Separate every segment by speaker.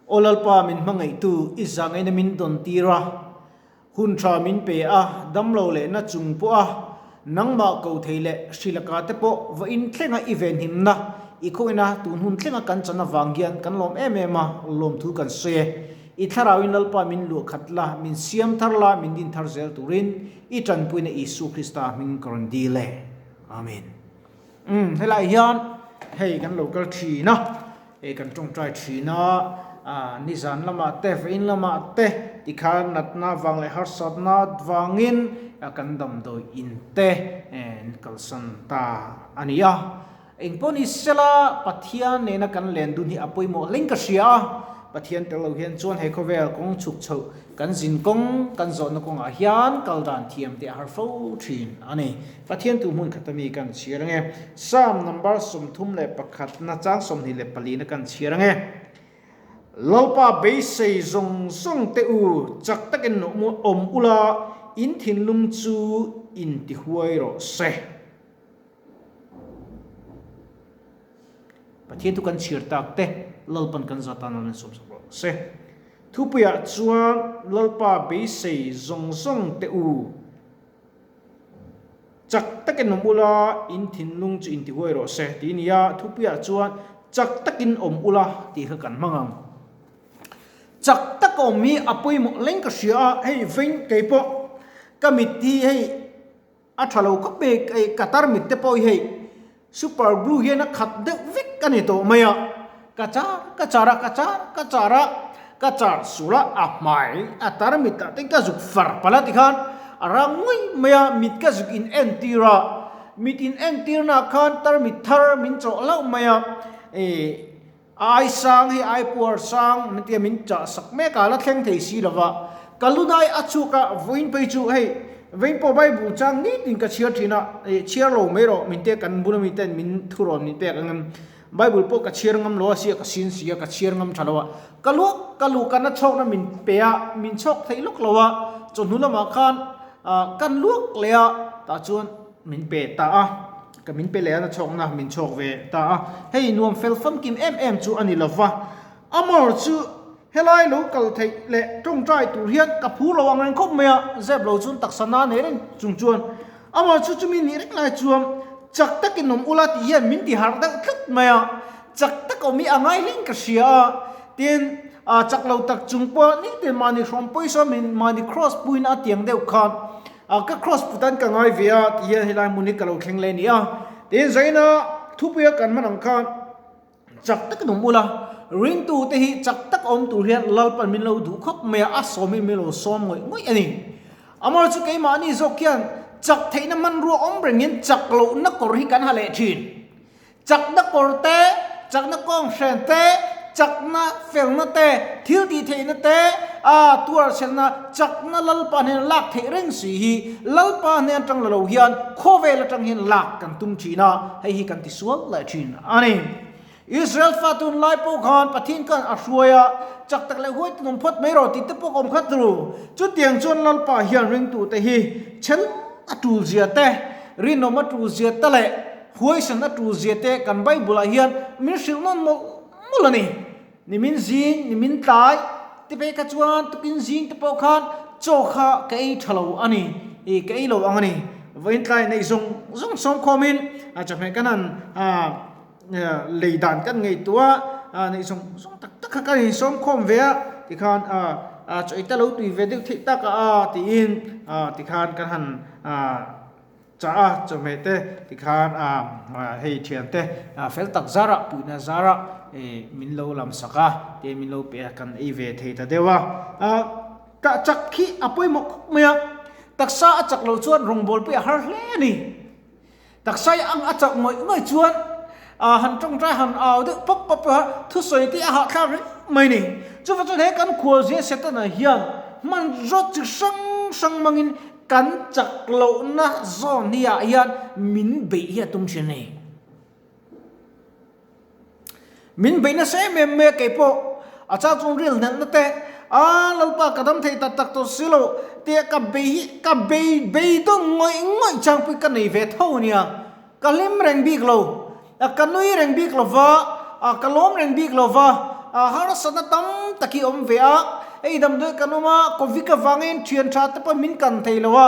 Speaker 1: Aw Lalpa min hmangaihtu, i zahngaihna min dawn tir a, hun tha min pe a, damlo leh na chung pawh a, nangmah ko thei leh hri laka te pawh va inthlenga i venhimna i khawina tun hun thlenga kan chan avang hian kan lawm em em a, lawmthu kan sawi e. I thlarauin Lalpa min luah khat la, min siam thar la, min din thar zel turin i tanpuina Isu Krista hming ka rawn dil e. Amen. Umm helai hian hei kan lo kal thin a, hei kan tawngtai thin a, ah nizan lamah te vawiin lamah te tikhan natna vang leh harsatna vangin kan damdawi in te an kalsan ta a ni a. Engpawh ni sela Pathian nena kan len dun hi a pawimawh hleng ka hria a, Pathian tel lo hian chuan he khawvel kawng chhuk chhoh kan zin kawng kan zawhna kawngah hian kal dan thiam te a har fo thin a ni. Pathian tu hmun khat ami kan chhiar ange. Psalm number 31 na chang 24 na kan chhiar ange. Lalpa beisei zawng zawng te u, chak takin awm ula, in thinlung chu intihuai rawh se. Pathian thu kan chhiar tak te Lalpan kan za tan an sawm sak rawh se. Thupuiah chuan Lalpa beisei zawng zawng te u, chak takin awm ula, in thinlung chu intihuai rawh se tih a ni a. Thupuiah chuan chak takin awm ula tih kha kan hmang ang. Chak tak awm hi a pawimawh leng ka hria a, hei veng keipawh ka mit hi hei A tha lo khawp mai, hei ka tarmit te pawh hi hei super glue hian a khat deuh vek a ni tawh mai a, ka char ka char a, ka char ka char a, ka char sul a, a hmai a tarmit ah te ka zuk far palh a tikhan a rang ngawih mai a, mit ka zuk in entir a, mit in entir na ah khan tarmit thar min chawh hlauh mai a, ih ai sang hei ai puar sang min tia min chah sak mek a la thleng thei si lova ka lunai a chhuak a vawiin phei chu hei vawiin pawh bible chang nitin ka chhiar thin a ih chhiar lo mai rawh min tia kan bula mi ten min thurawn min pek ang em bible pawh ka chhiar ngam lo a sia ka sin si a ka chhiar ngam tha lo a ka lu ka lu ka na chhawkna min pe a min chhawk thei lawk lo a chawhnu lamah khan ah kan luak leh a tah chuan min pe ta a. Ka min pe leh a, na chhawkna min chhawk ve ta a. Hei nuam fel famkim em em chu a ni lo va. Amor chu helai lo kal theih leh tawngtai tur hian ka phur lo ang reng khawp mai a, zep lo chuan taksa na nei reng chung chuan Amor chu chumi nih reng lai chuan chak takin awm ula tih hian min ti harh deuh tlat mai a. Chak tak awm hi a ngai hling ka hria a, tin chak lo tak chung pawh nitin mahni hrawm pawisa min mahni cross puiin a tiang deuh khan A ka cross put an ka ngai ve a ti hian helai hmun hi ka lo thleng leh a ni a. Tin Zaina thupuia kan hman ang khan chak takin awm ula, ringtu te hi chak tak awm tur hian Lalpan min lo duh khawp mai a, a sawm hi min lo sawm ngawih ngawih a ni. Amaherawhchu chu keimahni zawk hian chak theihna hmanrua awm rengin chak lohna kawr hi kan ha leh thin. Chakna kawr te, chakna kawnghren te, chakna felna te, thil tih theihna te, a tuar chhelna chakna Lalpa hnena lak theih reng si hi Lalpa hnen atang la lo hian khawvel atang hian lak kan tum thin a, hei hi kan tisual leh thin a ni. Israel fa tunlai pawh khan Pathian khan a hruai a, chak tak leh huai tunawm phawt mai rawh tih te pawh ka awm khat ru. Chutiang chuan Lalpa hian ringtute hi chhel a tul zia te, rinawm a tul zia te leh Huaisan a tul zia te kan Bible ah hian min hrilh nawn mawlh mawlh a ni. Nimin zing, nimin tlai te phei kha chuan tukin zing te pawh khan chaw kha ka ei tha lo a ni, ih ka ei lo ang a ni. Vawiin tlai neih zawng zawng sawm khawmin chawhmeh kan han lei dan kan ngaihtuah a, neih zawng zawng tak tak kha kan insawm khawm ve a, tikhan chaw ei te lo tui ve deuh theih tak a tiin tikhan kan han Chah a chawhmeh te tikhan hei thian te fel tak zarah puihna zarah min lo lam sak a te min lo pe a kan ei ve thei ta deuh a. Kah chak hi a pawimawh khawp mai a, taksa a chak loh chuan rawngbâwl pawh a har hle a ni. Taksa i ang a chak ngawih ngawih chuan han tawngtai han au deuh pawp pawp a, thusawi te a hahthlak reng mai a ni. Chuvang chuan he kan khualzia Setana hian hmanraw chi hrang hrang hmangin Kan chak lohna zawn hi ah hian min beih hi a tum thin a ni. Min beih nasa em em mai a keipawh a chang chuan ril hnelhna te a Lalpa ka dam thei tak tak tawh si lo tia ka bei hi ka bei bei dawn ngawih ngawih chang pawh hi ka nei ve tho a nia. Ka hlim reng bik lo, ka nui reng bik lo va, ka lawm reng bik lo va. Harsatna tam tak hi awm ve a, hei damdawi kan awm a, Covid avangin thian tha te pawh min kan thei lo a,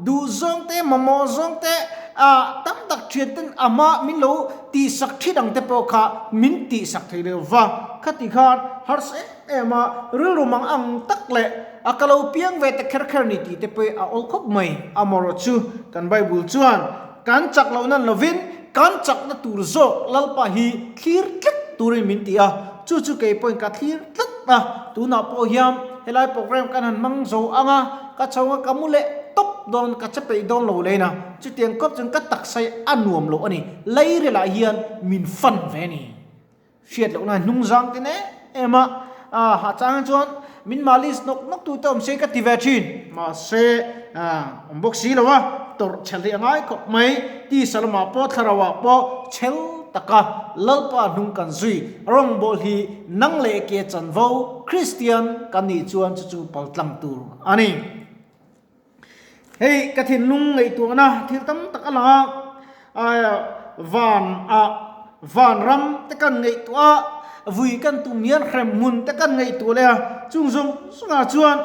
Speaker 1: duh zawng te, mamawh zawng te, tam tak thian ten a hma min lo tihsak thin ang te pawh kha min tihsak thei lo va, khati khan harsa em em a, rilru mang ang tak leh a ka lo piang ve ta kher kher ni tih te pawh a awl khawp mai. Amaherawhchu kan Bible chuan kan chak loh nan lovin Kan chakna tur zawk Lalpa hi thlir tlat turin min ti a, chu chu kei pawhin ka thlir tlat a, tunah pawh hian helai program kan han hmang zo ang a, ka chho ang a, ka mu leh tawp dawn, ka che peih dawn lo leh in a, chutiang kawp chuan ka taksa hi a nuam lo a ni, Leirelah hian min fan ve a ni. Hriat lohna hnung zang te em em a, a chang chuan min malis nawk nawk tu te awm se ka ti ve thin. Mahse, awm bawk si lo a, tawrh chhel hi a ngai khawp mai. Tisa lamah pawh thlarau ah pawh chhel taka Lalpa hnung kan zui rawngbâwl hi nang leh ke chanvo Kristian kan nih chuan chu chu paltlang tur a ni. Hei ka thinlung ngaihtuahna thil tam tak a lang a, van ah vanram te kan ngaihtuah a, vui kan tum hian hremhmun te kan ngaihtuah leh a, chung zawng zawngah chuan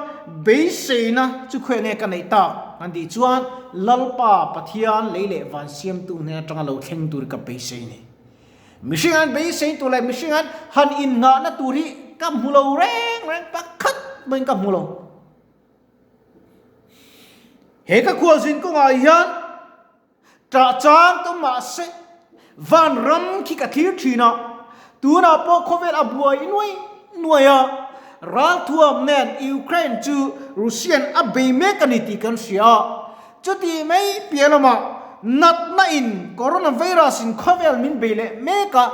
Speaker 1: beiseina chu khawiah nge ka neih tak an tih chuan Lalpa Pathian lei leh van siamtu hnen atanga lo thleng tur ka beisei a ni. Mihring an beisei tur leh mihring an han innghahna tur hi ka hmu lo reng reng pakhat maiin ka hmu lo. He ka khualzin kawngah hian ṭah chang tum mah se, vanram khi ka thlir ṭhin a, tunah pawh khawvel a buai nuai nuai a, ralthuam nen Ukraine chu Russian a bei mek a ni tih kan hria a, chuti mai piah lamah natna in coronavirus in khawvel min bei leh mek a,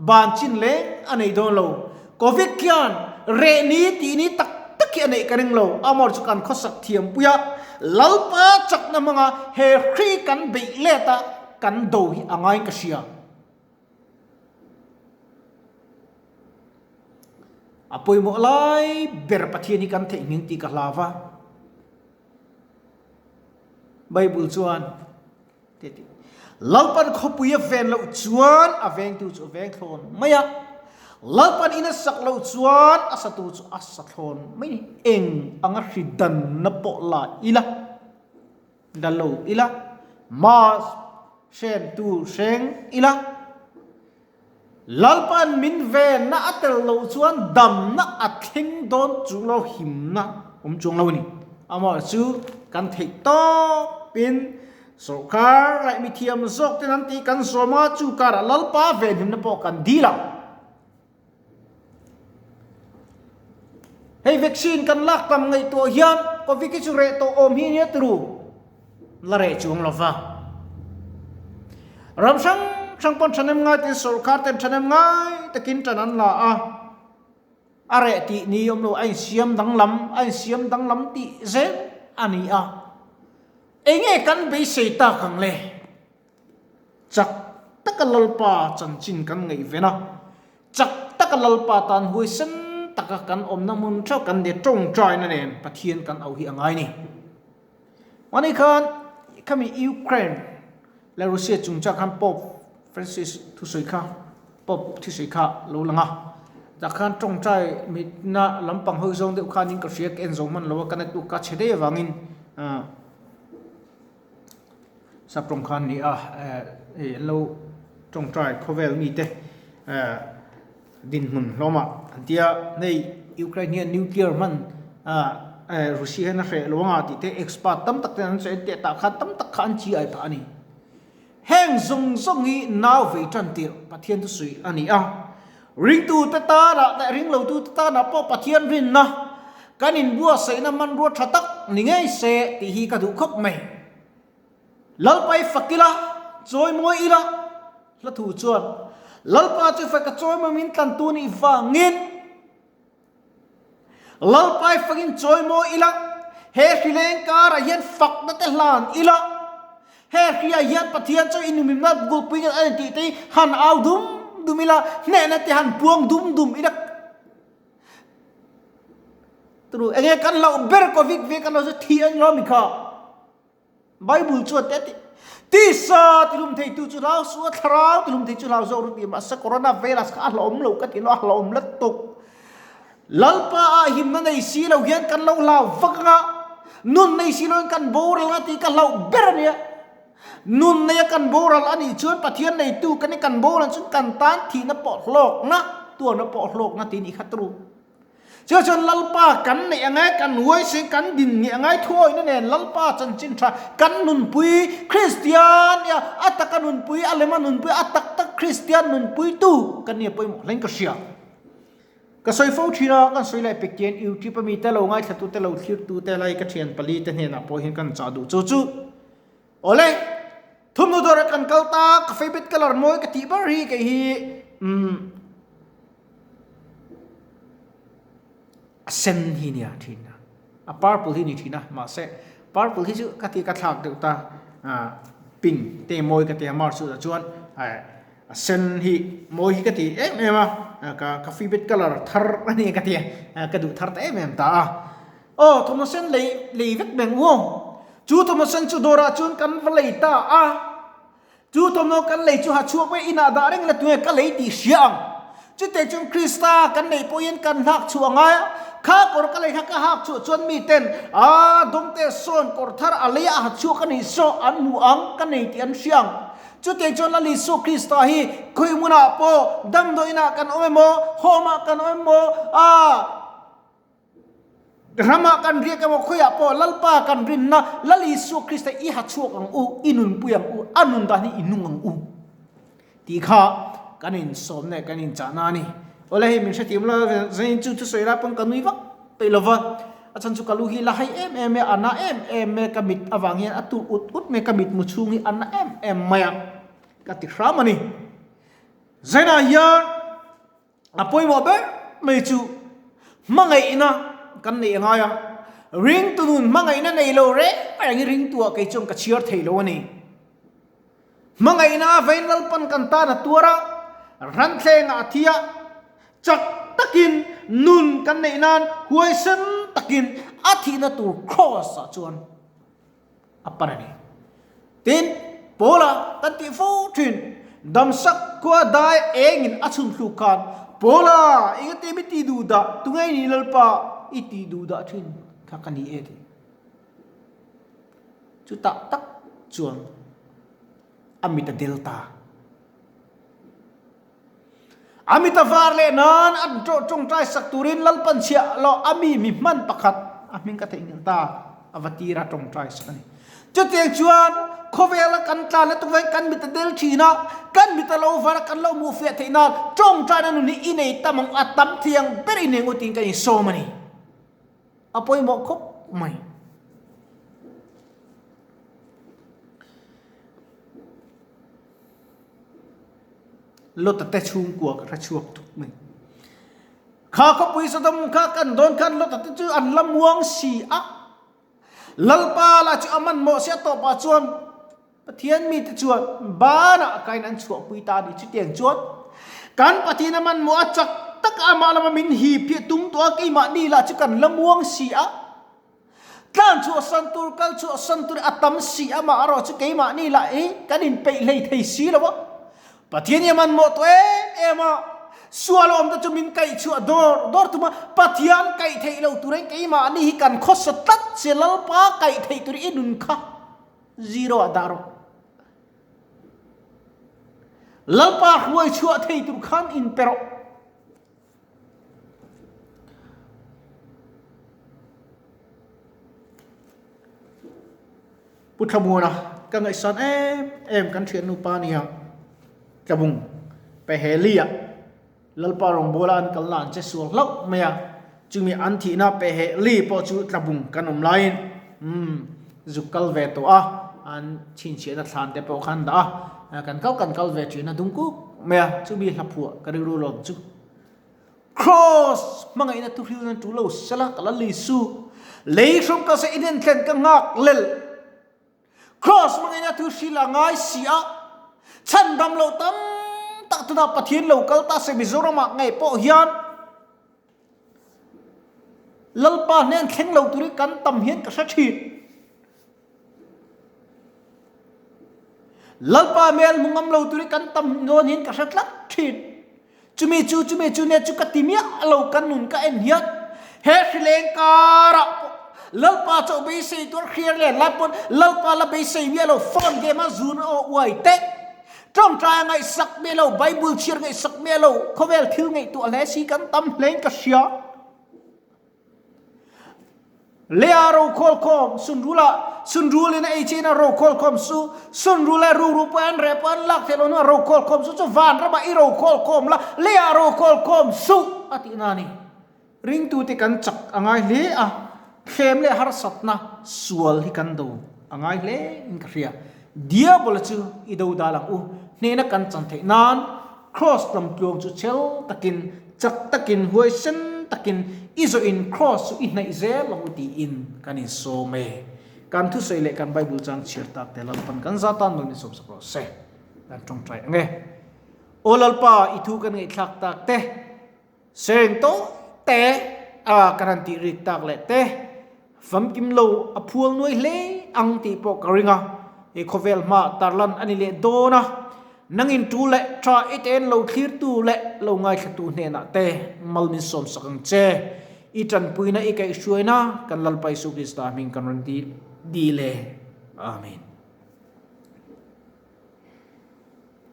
Speaker 1: Ban chin leng a nei dawn lo. Covid khian reh ni tih ni tak tak hi a neih ka ring lo. Amor chu kan khawsak thiam pui a, Lalpa chakna hmanga he hri kan beih let a kan do hi a ngaiin ka hria. A pawimawh lai ber Pathian hi kan theihnghilh tih ka hlau va. Bible chuan. Lalpan khawpui a ven loh chuan a vengtu chu a veng thlawn mai a, Lalpan in a sak loh chuan a satu chu a sa thlawn mai ni. Eng anga hri danna pawh la ila, la lo ila, mask hrentu hreng ila, Lalpan min venna a tel loh chuan damna a thleng dawn chung lo, himna awm chuang lo a ni. Amaherawhchu kan theih tawpin sawrkar leh mithiam zawk ten an tih kan zawm a, chu karah Lalpa venhimna pawh kan dil ang. Hei vaccine kan lak tam ngaihtuah hian Covid hi chu reh tawh awm hi nia turu la reh chuang lo va. Ram hrang hrang pawn thahnem ngai ten sawrkar ten thahnem ngai takin tan an la a, a reh tih ni awm lo a insiam danglam a insiam danglam tih zel a ni a. Enge kan beisei tak ang le? Chak taka Lalpa chanchin kan ngaihven a, chak taka Lalpa tan huaisen taka kan awmna hmun theuh kan ni tawngtaina nen Pathian kan auh hi a ngai ni. Mahni khan khami Ukraine leh Russia chungchang khan Pope Francis thusawi kha Pope thusawi kha lo lang a, tah khan tawngtai mitna lampang hawi zawng deuh khanin ka hria ka en zo hman lo a, ka network ka chhe daih avangin Sap tawng khan ni a, hei an lo tawngtai khawvel mite dinhmun hlawm a an ti a, hei Ukraine hian nuclear hman Russia hian a hreh lo anga tih te expert tam tak ten an sawi an tih tah khan tam tak kha an chi ai phah a ni. Heng zawng zawng hi nau vei tan tirh Pathian thusawi a ni a, ringtute tanah leh ringlotute tanah pawh Pathian rinna kan inbuatsaihna hmanrua tha tak ni ngei se tih hi ka duh khawp mai. Lalpa i fak ila, chawi mawi ila, hla thu chuan Lalpa chu fak a chawi mawi min tlan tu nih vangin Lalpa i fakin chawi mawi ila, he hrileng karah hian fakna te hlan ila, he hriah hian Pathian chu inhumhimna gulpui nge a ni tih te hi han au dum dum ila, hnehna te han puang dum dum ila. Turu enge kan hlauh ber Covid ve kan lo chu thi a ni lo mi kha. Bible chuan te a ti. Tisa tilum theitu chu hlau suh a, thlarau tilum thei chu hlau zawk ru tih mahse corona virus kha a hlauhawm lo ka ti lo, a hlauhawm lutuk. Lalpa ah himna nei si lo hian kan lo hlau vak anga, nun nei si lo hian kan boral anga tih ka hlauh ber a nia. Nun neia kan boral a nih chuan Pathian neitu kan i kan boral chuan kan tan thihna pawh hlawkna, tuarna pawh hlawkna tih a nih kha turu. Chu chuan Lalpa kan neih angai, kan huaisen, kan din nge angai thuawihna nen Lalpa chanchin tha kan nunpui Kristian nia, a taka nunpui, a lema nunpui, a tak tak Kristian nunpuitu kan nia pawimawh hlein ka hria. Ka sawi fo thin a, kan sawi lai pek tian YouTube a mite lo ngaithlatute lo thlirtute lai ka thian pali te hnenah pawh hian kan chah duh chu chu. Awle, thumhnaw dawrah kan kal ta, ka favourite colour mawi ka tih ber hi kei hi umm a sen hi nia thin a, a purple hi ni thin a, mahse purple hi chu ka ti ka thlak deuh ta ah pink te mawi ka ti a mar chutah chuan a sen hi mawi hi ka ti em em a, ka ka favourite colour thar a ni ka ti a, ka duh thar ta em em ta a. Aw, thawmhnaw sen lei lei vek meng u. Chu thawmhnaw sen chu dawrah chuan kan va lei ta a. Chu thawmhnaw kan lei chu ha chhuak mai inah dah reng la tunge ka lei tih hria ang. Chuteh chuan Krista kan neih pawhin kan hlak chhuah a ngai a. Kha kawr ka lei kha ka hak chhuah chuan miten a dawngte sawn kawr thar a lei a ha chhuak a nih saw an hmu ang ka nei tih an hria ang. Chuteh chuan Lal Isua Krista hi khawi hmunah pawh damdawiinah kan awm emaw, home ah kan awm emaw, a Ramah kan riak emaw khawiah pawh Lalpa kan rinna Lal Isua Krista i ha chhuak ang u, i nunpui ang u, a nun dan hi i nung ang u tih kha kan insawm leh kan inchahna a ni. Awle hei min hrethiam lo zanin chu thusawi lai pawn ka nui vak peih lo va, a chhan chu ka lu hi la hai em em e, a na em em e, ka mit avang hian a tur ut ut mai, ka mitmu chhung hi a na em em mai a, ka ti hram a ni. Zainah hian. A pawimawh ber mai chu hmangaihna kan neih a ngai a, ringtu nun hmangaihna nei lo reng rengin ringtuah kei chuan ka chhiar thei lo a ni. Hmangaihna a vain Lalpan kan tan a tuar a, ranthlengah a thi a, chak takin nun kan neih nan huaisen takin a thihna tur kraws ah chuan a pan a ni. Tin, Paula kan tih fo thin, damsak khua dai engin a chhun thluk khan, Paula, engati mi ti duh dah, tunge i nih Lalpa i tih duh dah thin kha ka ni e ti. Chutah tak chuan a mit a del ta. A mit a var leh nan an tawngtai sak turin Lalpan chhiah loh a mi mi hman pakhat a hming ka theihnghilh ta a va tir a tawngtai sak a ni. Chutiang chuan khawvela kan tlan lutuk vangin kan mit a del thin a, kan mit a lo var a kan lo hmuh fiah theih nan tawngtaina nun hi i nei tam ang a tam thiang ber i nei ngawtin ka insawm a ni. A pawimawh khawp mai. Lota te chhungkua ka hre chhuak thuk mai. Kha khawpui Sodom kha kan dawn khan Lota te chu an la muang si a. Lalpa lah chu a manmawh si a tawpah chuan Pathian mite chuan banah kain an chhuahpui ta a ni. Chutiang chuan kan Pathian a manmawh a chak tak a amah lama min hip hi a tum tawh a, keimahni lah chu kan la muang si a. Tlan chhuah san tur, kal chhuah san tur a tam si a, mah erawh chu keimahni lah hi kan inpeih hlei thei si lo a. Pathian hi a manmawh tawh em em a, sual awm te chu min kaih chhuah dawr dawr tum a, Pathian kaih theih lo turin keimahni hi kan khawsa tlat che Lalpa kaih theih tur i nun kha zero ah dah rawh. Lalpa hruai chhuah thei tur khan inpe rawh. Pu Thlamuana ka ngaihsan em em kan thian nupa nia Tlabung Peheli ah Lalpa rawngbawla an kalna an che sual hlauh mai a, chumi an thihna Peheli pawh chu Tlabung kan awm laiin umm zuk kal ve tawh a, an chhinchhiahna thlan te pawh kha an dah a, kan kal kan kal ve thin a dung kuk mai a, chumi hlaphuah ka rilru lawm chu. Kraws hmangaihna thu hrilh nan ṭul lo sela ka la lei su. Lei hrawm ka se inen thlen ka nghak lel. Kraws hmangaihna thu hrilh a ngai si a, chhandam loh tam tak tunah Pathian lo kal ta se Mizoramah ngei pawh hian Lalpa hnen thleng lo turin kan tam hian ka hre thin. Lalpa hmel hmu ngam lo tur hi kan tam dawn hian ka hre tlat thin. Chumi chu chumi chu nia chu ka ti miah lo kan nun ka en hian he hrileng karah pawh Lalpa chauh beisei tur hriar leh lai pawn Lalpa la beisei miah lo phone game a zun aw uai teh tawngtai a ngaihsak miah lo Bible chhiar ngaihsak miah lo khawvel thil ngaihtuah hle si kan tam hlein ka hria. Lea rokhawlkhawm sunrula sunrulin a ei chein a rokhawlkhawm su sunrul le ruru pawh an reh pawh an lak theih loh hnuah rokhawlkhawm su chu vanramah i rokhawlkhawm la lea rokhawlkhawm su a tih na a ni. Ringtute kan chak a ngai hle a, thlem leh harsatna sual hi kan do a ngai hle in ka hria. Diabola chu i do dal ang u, hnehna kan chan theih nan Kraws lamtluang chu chel takin, chak takin, huaisen takin i zawhin Kraws chu i hnaih zel ang u tiin kan insawm e. Kan thusawi leh kan Bible chang chhiar tak te Lalpan kan za tan nawn insawm sak rawh se. Kan tawngtai ang e. Aw Lalpa, i thu kan ngaihthlak tak te, Seng tawh te a kan han tih rik tak leh te, famkim lo a phual nuai hle ang tih pawh ka ring a, he khawvel hma tarlan a ni leh dawn a, nangin tu leh tha i ten lo thlirtu leh lo ngaithlatu hnenah te mal min sawmsak ang che, i tanpuina i kaihhruaina kan Lalpa Isu Krista hming kan rawn dil e. Amen.